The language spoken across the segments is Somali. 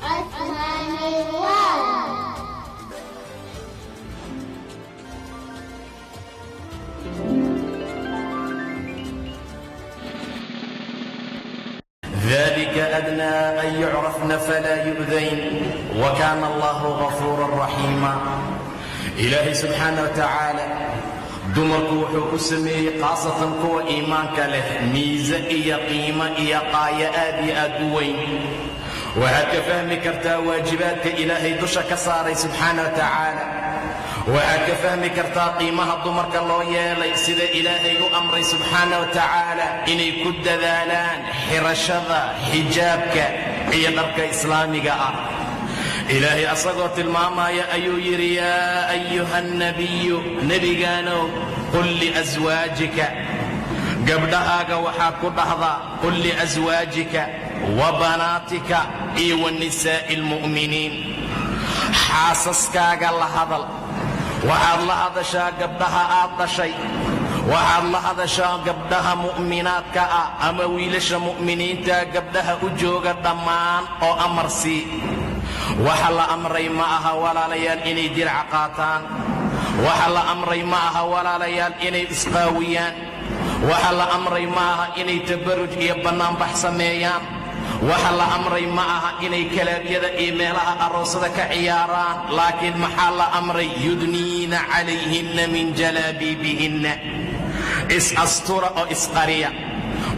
Osmani World. ذلك أدنى أن يعرفن فلا يؤذين وكان الله غفورا رحيما. Ilaahay subxaana wa tacaala dumarku wuxuu u sameeyey, khaasatan kuwa iimaanka leh, miise iyo qiimo iyo qaayo aad iyo aad u weyn. Waxaad ka fahmi kartaa waajibaadka Ilaahay dusha ka saaray subxaana wa tacaala. Waxaad ka fahmi kartaa qiimaha dumarka loo yeelay, sida Ilaahay u amray subxaana wa tacaala inay ku dadaalaan xirashada xijaabka iyo dharka islaamiga ah. Ilaahay asagoo tilmaamaya ayuu yidhi: "Yaa ayuha nabiyu," nebigaanow, "qul liaswaajika," gabdhahaaga waxaad ku dhahdaa, "qul liaswaajika wa banaatika" iyo wa nisaa'i almu'miniin. Xaasaskaaga la hadal, waxaad la hadashaa gabdhaha aad dhashay, waxaad la hadashaa gabdhaha mu'minaadka ah ama wiilasha mu'miniinta gabdhaha u jooga dhammaan oo amar sii. Waxa la amray ma aha, walaalayaal, inay dirac qaataan. Waxa la amray ma aha, walaalayaal, inay isqaawiyaan. Waxa la amray ma aha inay tabaruj iyo bannaanbax sameeyaan. Waxa la amray ma aha inay kalaabyada iyo meelaha aroosada ka ciyaaraan. Laakiin maxaa la amray? "Yudniina calayhinna min jalaabiibihinna." Is-astura oo isqariya,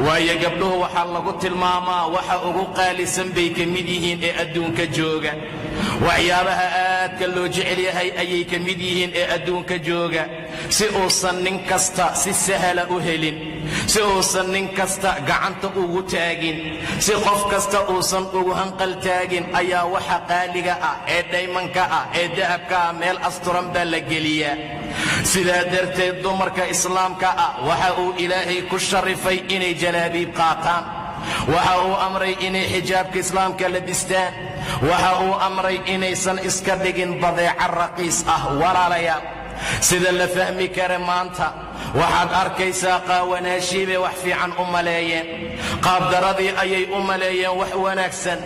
waayo gabdhuhu waxaa lagu tilmaamaa waxa ugu qaalisan bay ka mid yihiin ee adduunka jooga. Waxyaabaha aadka loo jecel yahay ayay ka mid yihiin ee adduunka jooga. Si uusan nin kasta si sahla u helin, si uusan nin kasta gacanta ugu taagin, si qof kasta uusan ugu hanqal taagin, ayaa waxa qaaliga ah ee dhaymanka ah ee dahabka ah meel asturan baa la geliyaa. Sidaa darteed dumarka islaamka ah waxa uu Ilaahay ku sharifay inay jalaabiib qaataan. Waxa uu amray inay xijaabka islaamka labistaan. Waxa uu amray inaysan iska dhigin badeeca raqiis ah. Walaalayaal, sida la fahmi kara, maanta waxaad arkaysaa qaawanaashii bay wax fiican u maleeyeen, qaabdaradii ayay u maleeyeen wax wanaagsan.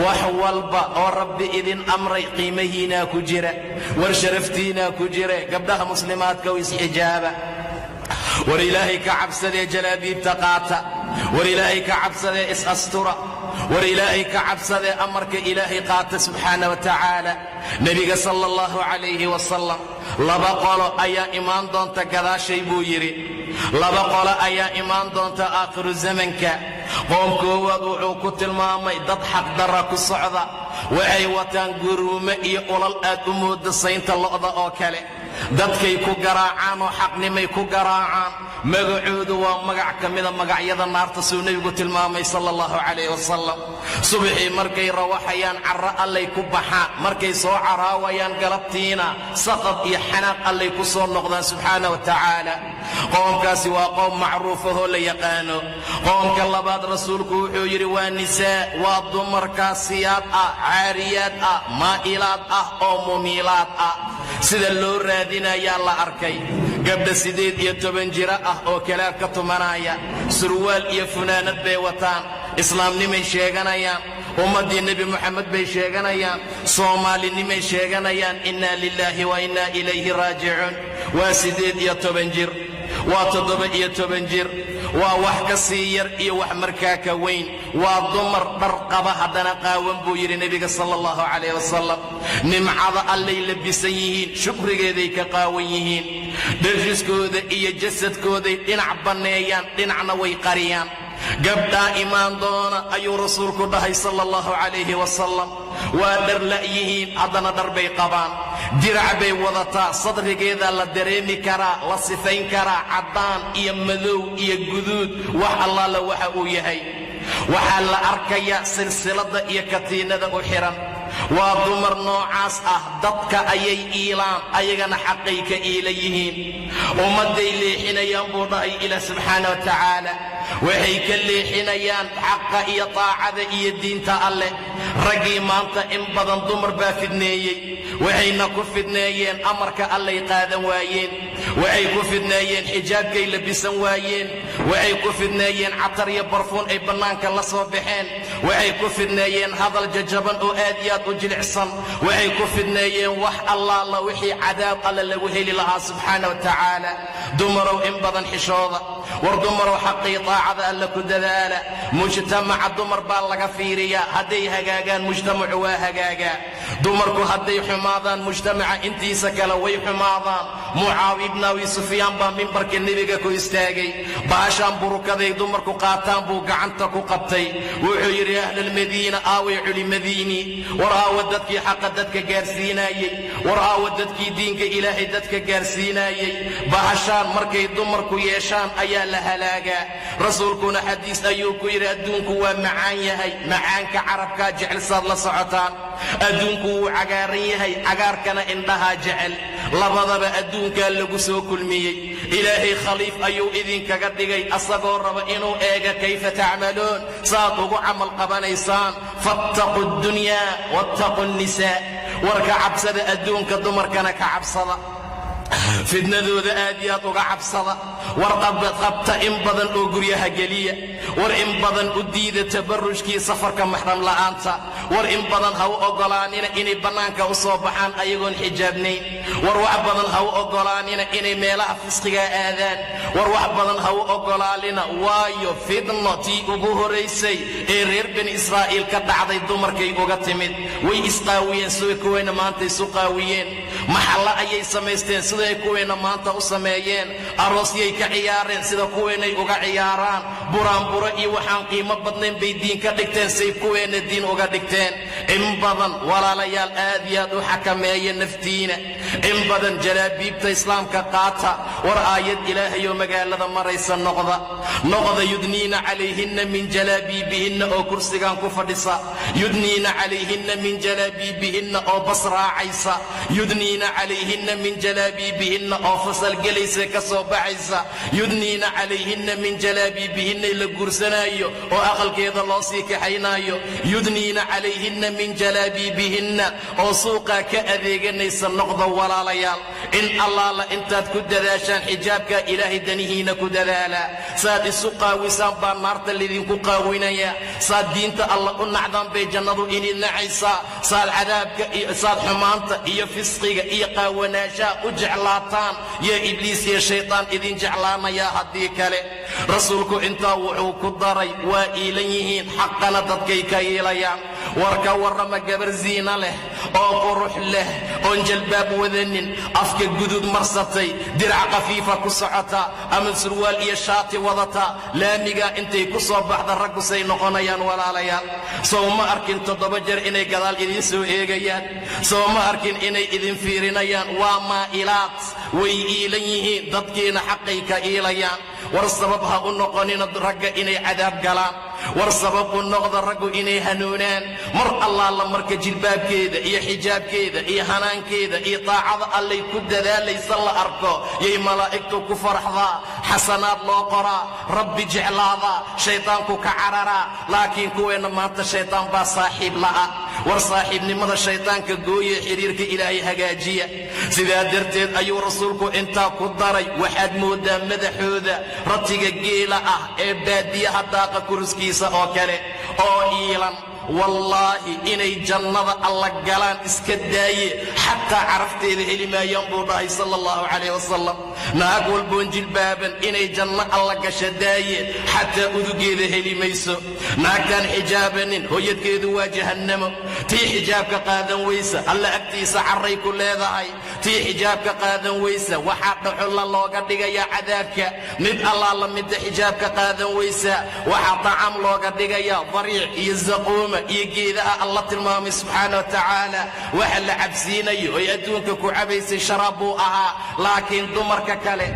Wax walba oo Rabbi idin amray qiimahiinaa ku jira, war sharaftiinaa ku jira. Gabdhaha muslimaadka u isxijaaba. War Ilaahay ka cabsadee jalaabiibta qaata. War Ilaahay ka cabsadee is-astura. War Ilaahay ka cabsadee amarka Ilaahay qaata subxaana wa tacaala. Nebiga sala allahu calayhi wasalam, "Laba qolo ayaa imaan doonta gadaashay," buu yidhi. "Laba qolo ayaa imaan doonta aakhiru zamanka." Qoom koowaad wuxuu ku tilmaamay dad xaqdarra ku socda. Waxay wataan guruumo iyo ulal aad u mooda saynta lo'da oo kale. Dadkay ku garaacaan oo xaqnimay ku garaacaan. Magacoodu waa magac ka mida magacyada naarta, suu nebigu tilmaamay sala allahu calayh wasalam. Subaxii markay rawaxayaan, carro allay ku baxaan. Markay soo caraawayaan galabtiina, saqad iyo xanaaq allay ku soo noqdaan subxaana wa tacaala. Qoomkaasi waa qoom macruufahoo la yaqaano. Qoomka labaad, rasuulku wuxuu yidhi, waa nisaa, waa dumar kaasiyaad ah, caariyaad ah, maa'ilaad ah oo mumiilaad ah. Sida loo raadinayaa la arkay gabdha 18 jiro ah oo kalaab ka tumanaya. Surwaal iyo funaanad bay wataan, islaamnimay sheeganayaan, ummaddii Nebi Moxamed bay sheeganayaan, soomaalinimay sheeganayaan. Innaa lilaahi wa innaa ilayhi raajicuun. Waa 18 jir, waa 17 jir, waa wax ka sii yar iyo wax markaa ka weyn. Waa dumar dhar qaba, haddana qaawan, buu yidhi nebiga sala allahu calayh wasalam. Nimcada allay labisan yihiin, shukrigeeday ka qaawan yihiin. Dharriskooda iyo jasadkooday dhinac banneeyaan, dhinacna way qariyaan. "Gabdhaa imaan doona," ayuu rasuulku dhahay sala allahu calayhi wasalam. Waa dhar la'yihiin, haddana dhar bay qabaan. Dirac bay wadataa, sadrigeedaa la dareemi karaa, la sifayn karaa, caddaan iyo madow iyo guduud, wax allaala waxa uu yahay. Waxaa la arkayaa silsiladda iyo katiinada u xidhan. Waa dumar noocaas ah. Dadka ayay iilaan, ayagana xaqay ka iila yihiin. "Ummadday leexinayaan," buu dhahay Ilaah subxaana wa tacaala. Waxay ka leexinayaan xaqa iyo taacada iyo diinta Alleh. Raggii maanta in badan dumar baa fidneeyey. Waxayna ku fidneeyeen amarka allay qaadan waayeen. Waxay ku fidneeyeen xijaabkay labisan waayeen. Waxay ku fidneeyeen catar iyo barfuun ay bannaanka la soo baxeen. Waxay ku fidneeyeen hadal jajaban oo aad iyo aad u jilicsan. Waxay ku fidneeyeen wax allaala wixii cadaab alle lagu heli lahaa, subxaana wa tacaala. Dumarow, in badan xishooda. War dumarow, xaqii taacada alle ku dadaala. Mujtamaca dumar baa laga fiiriyaa. Hadday hagaagaan, mujtamacu waa hagaagaa. Dumarku hadday xumaadaan, mujtamaca intiisa kale way xumaadaan. Mucaawi ibn Abi Sufyaan baa mimbarka Nebiga ku istaagay. Baashaan burukaday dumarku qaataan buu gacanta ku qabtay. Wuxuu yidhi: "Ahlalmadiina, aaway culimadiinii? War aawa dadkii xaqa dadka gaarsiinaayey? War aawa dadkii diinka Ilaahay dadka gaarsiinaayey? Bahashaan markay dumarku yeeshaan ayaa la halaagaa." Rasuulkuna xadiis ayuu ku yidhi: "Adduunku waa macaan yahay, macaanka carabkaa jecel, saad la socotaan. Adduunku wuu cagaaran yahay, cagaarkana indhahaa jecel. Labadaba adduunkaa lagu soo kulmiyey. Ilaahay khaliif ayuu idinkaga dhigay, asagoo raba inuu eega kayfa tacmaluun, saad ugu camal qabanaysaan. Fattaquu ddunyaa wattaquu nnisaa." War ka cabsada adduunka, dumarkana ka cabsada, fidnadooda aad iyo aad uga cabsada. War qabta in badan oo guryaha geliya. War in badan u diida tabarrujkii safarka maxram la'aanta. War in badan ha u oggolaanina inay bannaanka u soo baxaan ayagoon xijaabnayn. War wax badan ha u oggolaanina inay meelaha fisqiga aadaan. War wax badan ha u oggolaanina, waayo fidno tii ugu horaysay ee reer Bani Israa'iil ka dhacday dumarkay uga timid. Way isqaawiyeen siday kuwayna maanta isu qaawiyeen. Maxallo ayay samaysteen siday kuwayna maanta u sameeyeen. Aroosyay ka ciyaareen sida kuweenay uga ciyaaraan. Buraanburo iyo waxaan qiimo badnayn bay diin ka dhigteen, say kuweenna diin uga dhigteen. In badan, walaalayaal, aad iyo aad u xakameeya naftiina. In badan jalaabiibta Islaamka qaata. War aayad Ilaahayoo magaalada maraysa noqda, noqda. Yudniina calayhinna min jalaabiibihinna oo kursigan ku fadhisa, yudniina calayhinna min jalaabiibihinna oo bas raacaysa, yudniina calayhinna min jalaabiibihinna oo fasalgelaysa ka soo baxaysa, yudniina calayhinna min jalaabiibihinna la guursanaayo oo aqalkeeda loo sii kaxaynaayo, yudniina calayhinna min jalaabiibihinna oo suuqaa ka adeeganaysa noqda. Walaalayaal, in allaala intaad ku dadaashaan xijaabka Ilaahay danihiina ku dadaala. Saad isu qaawisaan baa naarta laydinku qaawinaya. Saad diinta Alla u nacdaan bay jannadu idin nacaysaa. Saad cadaabka iyo saad xumaanta iyo fisqiga iyo qaawanaashaha u jeclaataan yo Ibliis iyo Shaydaan idin jeclaanayaa. Haddii kale, rasuulku intaa wuxuu ku daray: waa iilan yihiin, xaqana dadkay ka iilayaan. War ka warrama gabar ziina leh oo qurux leh oon jalbaab wadanin, afka guduud marsatay, dirac khafiifa ku socota ama surwaal iyo shaati wadata, laamigaa intay ku soo baxda, raggu say noqonayaan? Walaalayaal, sow ma arkin 7 jeer inay gadaal idiin soo eegayaan? Sow ma arkin inay idin fiirinayaan? Waa maa'ilaad, way iilan yihiin, dadkiina xaqay ka iilayaan. War sabab ha u noqonina ragga inay cadaab galaan. War sabab u noqda raggu inay hanuunaan. Mar allaala marka jilbaabkeeda iyo xijaabkeeda iyo hanaankeeda iyo taacada Allay ku dadaalaysa la arko, yay malaa'igtu ku faraxdaa, xasanaad loo qoraa, Rabbi jeclaadaa, shaydaanku ka cararaa. Laakiin kuweenna maanta shaydaan baa saaxiib la'a. War saaxiibnimada shaydaanka gooye, xidhiirka Ilaahay hagaajiya. Sidaa darteed ayuu rasuulku intaa ku daray: waxaad mooddaa madaxooda ratiga geela ah ee baadiyaha daaqa kuruskiisa oo kale oo iilan. Wallaahi, inay jannada Alla galaan iska daaye, xataa carafteeda heli maayaan, buu dhahay sala allahu calayh wasalam. Naag walboon jilbaaban inay janno Alla gasha daaye, xataa udugeeda heli mayso. Naagtaan xijaabanin hooyadkeedu waa jahannamo. Tii xijaabka qaadan weysa, Alla agtiisa carray ku leedahay. Tii xijaabka qaadan weysa waxaa dhaxulla looga dhigayaa cadaabka. Mid allaala midda xijaabka qaadan weysa waxaa tacam looga dhigayaa dariic iyo zaquuma iyo geedaha Alla tilmaamay subxaana wa tacaala. Waxa la cabsiinayo oy adduunka ku cabaysay sharaab buu ahaa. Laakiin dumarka kale,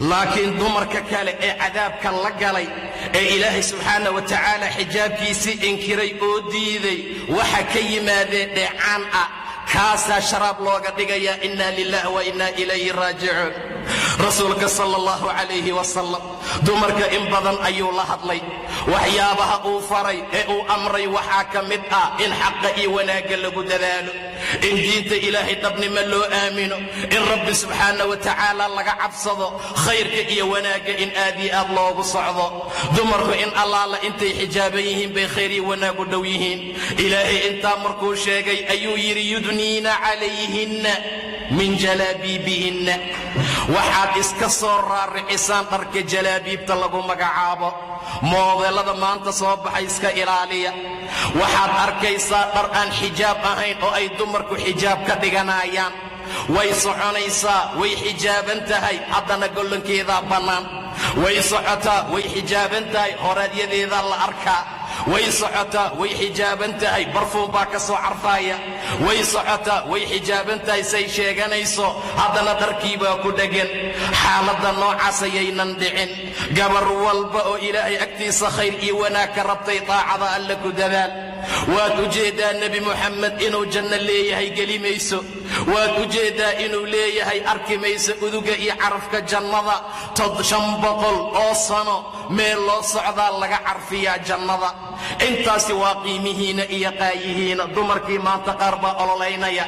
laakiin dumarka kale ee cadaabka la galay ee Ilaahay subxaana wa tacaala xijaabkiisii inkiray oo diiday, waxa ka yimaadeen dheecaan ah, kaasaa sharaab looga dhigayaa. Inna lilah wa inna ilayhi raajicuun. Rasuulka sala allahu calayhi wasalam dumarka in badan ayuu la hadlay. Waxyaabaha uu faray ee uu amray waxaa ka mid ah in xaqa iyo wanaagga lagu dadaalo. In diinta Ilaahay dhabnimo loo aamino, in Rabbi subxaana wa tacaala laga cabsado, khayrka iyo wanaagga in aad iyo aad loogu socdo. Dumarku in allaala intay xijaaban yihiin bay khayr iyo wanaag u dhow yihiin. Ilaahay intaa markuu sheegay ayuu yidhi: "Yudniina calayhinna min jalaabiibihinna." Waxaad iska soo raaricisaan dharka jalaabiibta lagu magacaabo. Moodeellada maanta soo baxay iska ilaaliya. Waxaad arkaysaa dhar aan xijaab ahayn oo ay dumarku xijaab ka dhiganayaan. Way soconaysaa, way xijaaban tahay, haddana gollankeedaa bannaan. Way socotaa, way xijaaban tahay, horaadyadeedaa la arkaa. Way socotaa, way xijaaban tahay, barfuun baa ka soo carfaaya. Way socotaa, way xijaaban tahay say sheeganayso, haddana dharkii baa ku dheggan. Xaaladda noocaas ayaynan dhicin. Gabar walba oo Ilaahay agtiisa khayr iyo wanaag ka rabtay, taacada Alle ku dadaal. Waad u jeeddaa Nebi Moxamed inuu janno leeyahay, geli mayso. Waad u jeeddaa inuu leeyahay, arki mayso uduga iyo carafka jannada. 500 oo sano meel loo socdaa laga carfiyaa jannada. Intaasi waa qiimihiina iyo qaayihiina. Dumarkii maanta qaar baa ololaynaya.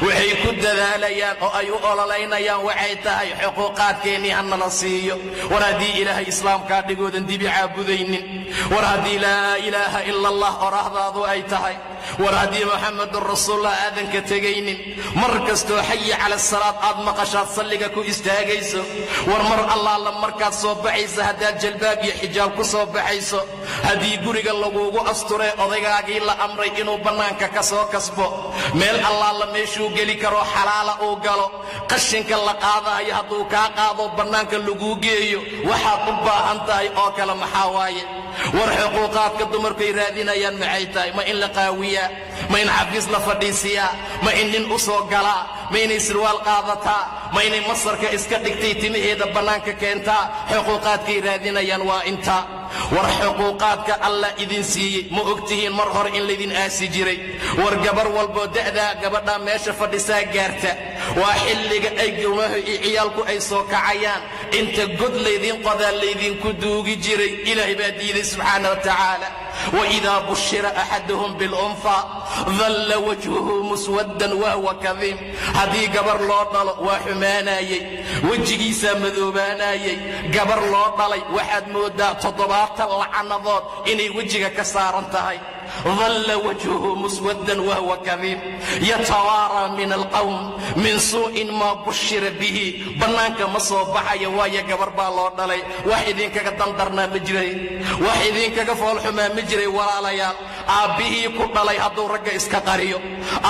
Waxay ku dadaalayaan oo ay u ololaynayaan waxay tahay: xuquuqaadkeennii ha nala siiyo. War haddii Ilaahay islaamkaa dhigoodan dibi caabudaynin, war haddii "laa ilaaha ila Allah" oraahdaadu ay tahay, war haddii "Muxamedun rasuulullah" aadan ka tegaynin, mar kastoo "xayi cala asalaad" aad maqashaad salliga ku istaagayso, war mar allaala markaad soo baxaysa haddaad jalbaab iyo xijaab ku soo baxayso, haddii guriga laguugu asturee odaygaagii la amray inuu bannaanka ka soo kasbo, meel allaala meeshuu geli karoo xalaala uu galo, qashinka la qaadaayo hadduu kaa qaado bannaanka laguu geeyo, waxaad u baahan tahay oo kale maxaa waaye? War xuquuqaadka dumarkuay raadinayaan maxay tahay? Ma in la qaawiyaa? Ma in xafiis la fadhiisiyaa? Ma in nin u soo galaa? Ma inay sirwaal qaadataa? Ma inay masarka iska dhigtay, timaheeda bannaanka keentaa? Xuquuqaadkay raadinayaan waa intaa. War xuquuqaadka Allah idin siiyey, ma og tihiin mar hore in laydin aasi jiray? War gabar walboo da'daa gabadhaa meesha fadhisaa gaarta, waa xilliga ay gumahu iyo ciyaalku ay soo kacayaan, inta god laydin qodaa laydinku duugi jiray. Ilaahay baa diiday subxaana wa tacaala. وإذا بشر أحدهم بالأنثى ظل وجهه مسودا وهو كظيم. Haddii gabar loo dhalo waa xumaanayey, wejigiisaa madoobaanayey. Gabar loo dhalay waxaad mooddaa 70 lacanadood inay wejiga ka saaran tahay. ظل وجهه مسودا وهو كظيم يتوارى من القوم من سوء ما بشر به. Bannaanka ma soo baxayo, waayo gabar baa loo dhalay. Wax idinkaga dandarnaa ma jiray, wax idinkaga foolxumaa ma jiray. Walaalayaal, aabbihii ku dhalay hadduu ragga iska qariyo,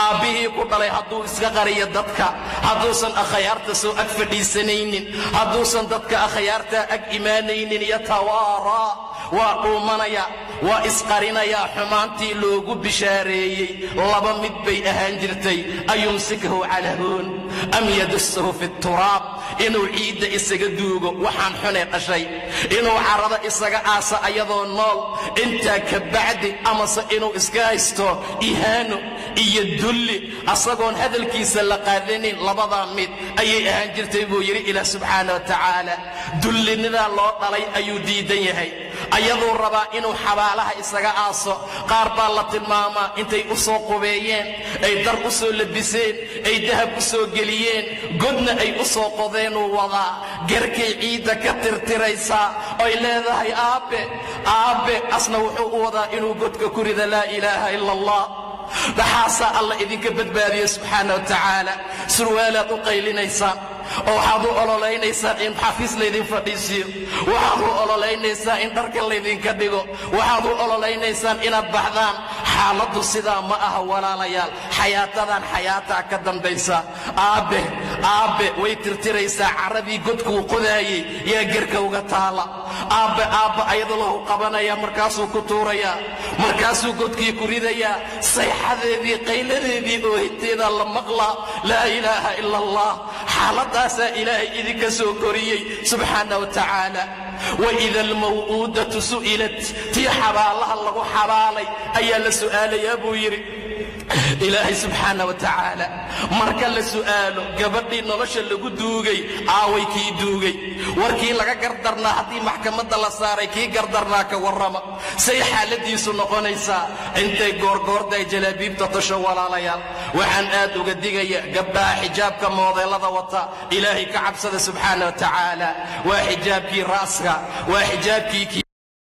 aabbihii ku dhalay hadduu iska qariyo dadka, hadduusan akhayaarta soo ag fadhiisanaynin, hadduusan dadka akhayaarta ag imaanaynin, yatawaaraa, waa dhuumanaya, waa isqarinayaa xumaantii loogu bishaareeyey. Laba mid bay ahaan jirtay: أيمسكه على هون أم يدسه في التراب. Inuu ciidda isaga duugo waxaan xunay dhashay, inuu carrada isaga aasa ayadoo nool intaa ka bacdi, amase inuu iska haysto ihaano iyo dulli asagoon hadalkiisa la qaadanin. Labadaa mid ayay ahaan jirtay, buu yidhi Ilaah subxaana wa tacaala. Dullinidaa loo dhalay ayuu diidan yahay, ayaduu rabaa inuu xabaalaha isaga aaso. Qaar baa la tilmaamaa intay u soo qubeeyeen, ay dar u soo labiseen, ay dahab u soo geliyeen, godna ay u soo qodeenuu wadaa. Garkay ciidda ka tirtiraysaa oy leedahay: "Aabbe, aabbe." Asna wuxuu u wadaa inuu godka ku rida. Laa ilaaha ila Allah. Dhaxaasaa Alla idinka badbaadiye subxaana wa tacaala. Surwaalaad u qaylinaysaan oo waxaad u ololaynaysaan in xafiis laydin fadhiisiyo, waxaad u ololaynaysaan in dharka laydinka dhigo, waxaad u ololaynaysaan inaad baxdaan. Xaaladdu sidaa ma aha, walaalayaal. Xayaatadan xayaataa ka dambaysa. Aabbe, aabbe, way tirtiraysaa carradii godkuu qodaayey yaa gerka uga taala. "Aabbe, aabbe," ayada lahu qabanaya, markaasuu ku tuurayaa, markaasuu godkii ku ridayaa. Sayxadeedii, qayladeedii, oohinteedaa la maqlaa. Laa ilaaha ila Allah. Xaaladaasaa Ilaahay idinka soo koriyey subxaana wa tacaala. وإذا الموءودة سئلت. Tii xabaalaha lagu xabaalay ayaa la su'aalayaa, buu yidhi Ilaahay subxaana wa tacaala. Marka la su'aalo gabadhii nolosha lagu duugay, aaway kii duugay? Warkii laga gardarnaa haddii maxkamadda la saaray, kii gardarnaa ka warrama, say xaaladiisu noqonaysaa? Intay goorgoorday jalaabiibta tasho. Walaalayaal, waxaan aad uga digaya gabdhaha xijaabka moodeellada wata. Ilaahay ka cabsada subxaana wa tacaala. Waa xijaabkii raaska, waa xijaabkii.